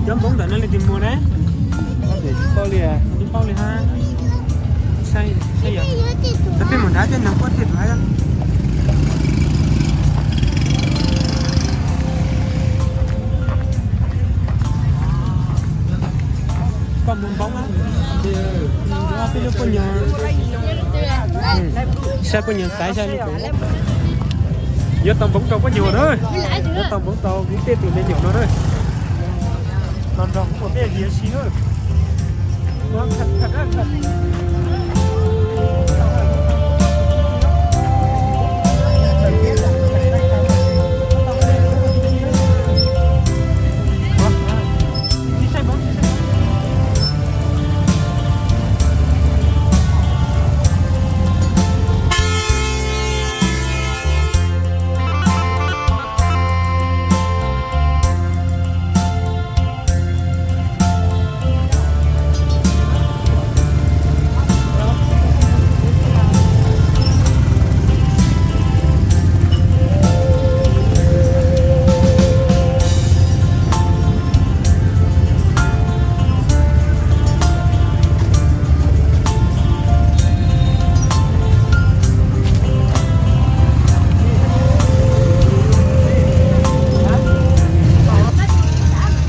Cov npoo ntawm no leej twg muag na? Tsis paub li hab. Tsis paub li hab. Saib, saib yog. Tau peb mus nrad tej no puab tej tus hab. Koj muag npoo na. Peb lub poj nyuag, saib poj nyuag xaiv saib lub. Yuav tau npoo rau poj nyuag na. Yuav tau npoo rau kuv tej tus me nyuam no na. Los nrog kuv ua peb diav si na.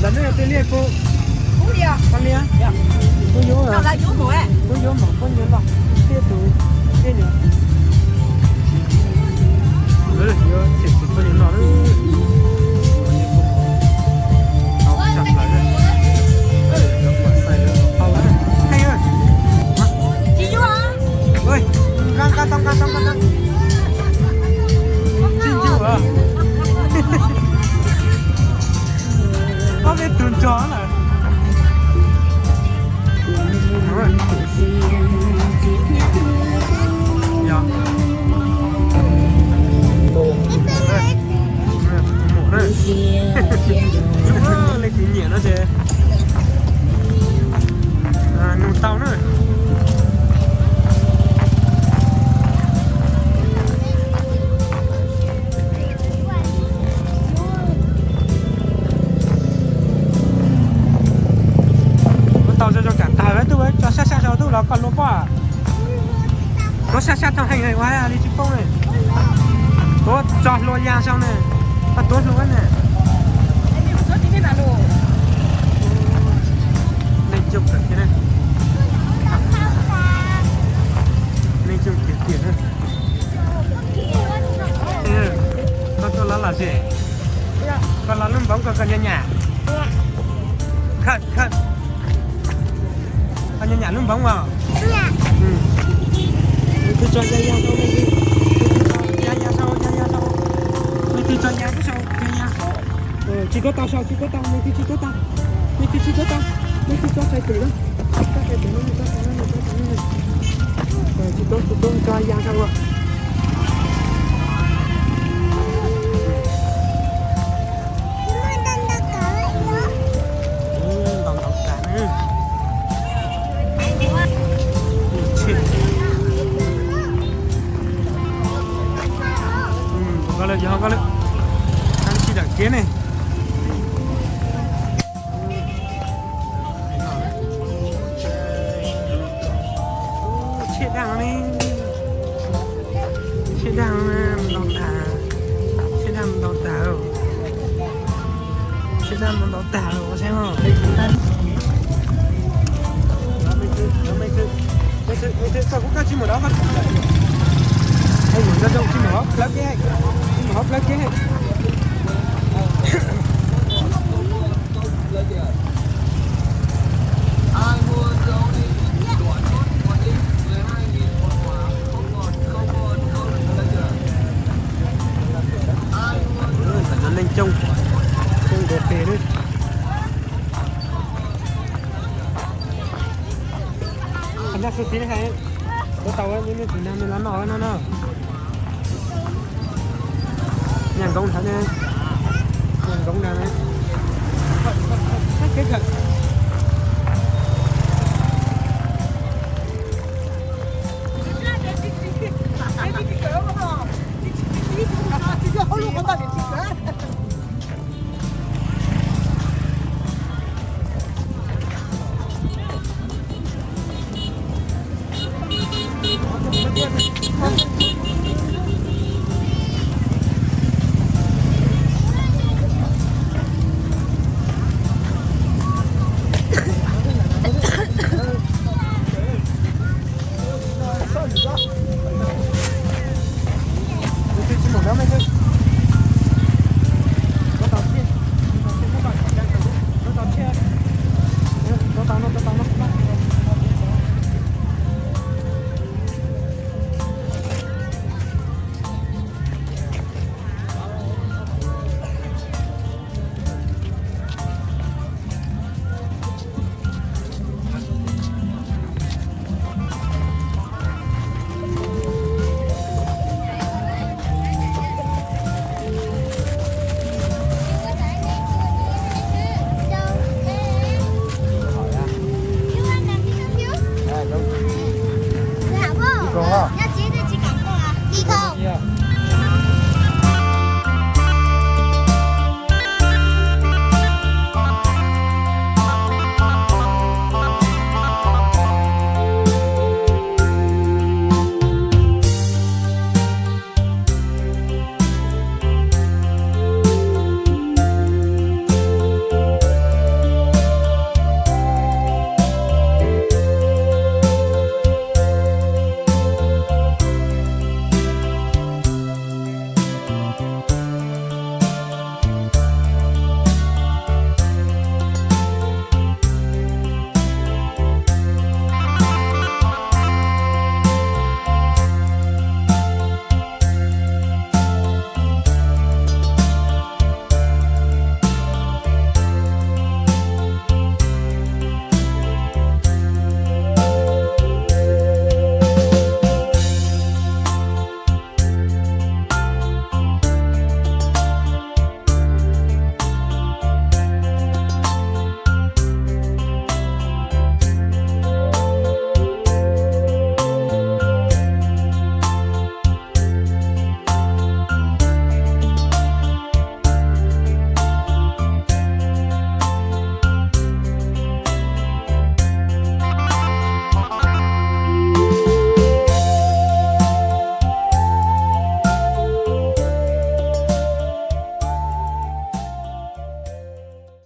Ntawm no yog twg li kuv? Kuv li, kuv yuav, kuv yuav mam poj niam los, tej tus, tej nyuam, yuav tsis poj niam los. Tsis yuav, tsis yuav. Ob peb tug nrog lawm. Leej twg nyiam no ces nug tau na. Kuv tau zoo zoo tsam tawg tuaj, tso sab sab saud tuaj los koj hlua pob. Tuav sab sab tau heev ua li tsis poob li. Tuav tso hlua ya saud na, koj tuav hlua na. Neeg coob kawg thiab na. Neeg coob tiag tiag na. Koj tuaj los los ze, koj los lub npoov koj, koj nyaj nyaj. Koj nyaj nyaj lub npoov os. Leej twg tso ya ya saud, leej twg tso ya ya saud, ya ya saud. Leej twg tso ya saud, ya ya. Tsis tuav tau saud, tsis tuav tau, leej twg tsis tuav tau. Leej twg tsis tuav tau, leej twg tso txhais tes na. Tso txhais tes na, tso txhais tes na. Tsis tuav, tsis tuav, tso ya saud. Ntau ntau tas na. Koj lawm yog koj lawm. Tsis dam kev ne. Tsheb daj ne, tsheb daj ntau tag, tsheb daj ntau tag, tsheb daj ntau tag ua saib. Txog kuv koj tsis mus dov, mus nco ntsoov tsis mus hauv plawv kev, tsis mus hauv plawv kev. Neeg coob, coob nkaus pem lawm. Qhov ncauj xub txiv hais, tuav tau, nej tsis nag nws los noj no na. Nyaj nkoov ntawd ne, nyaj nkoov ntawd ne.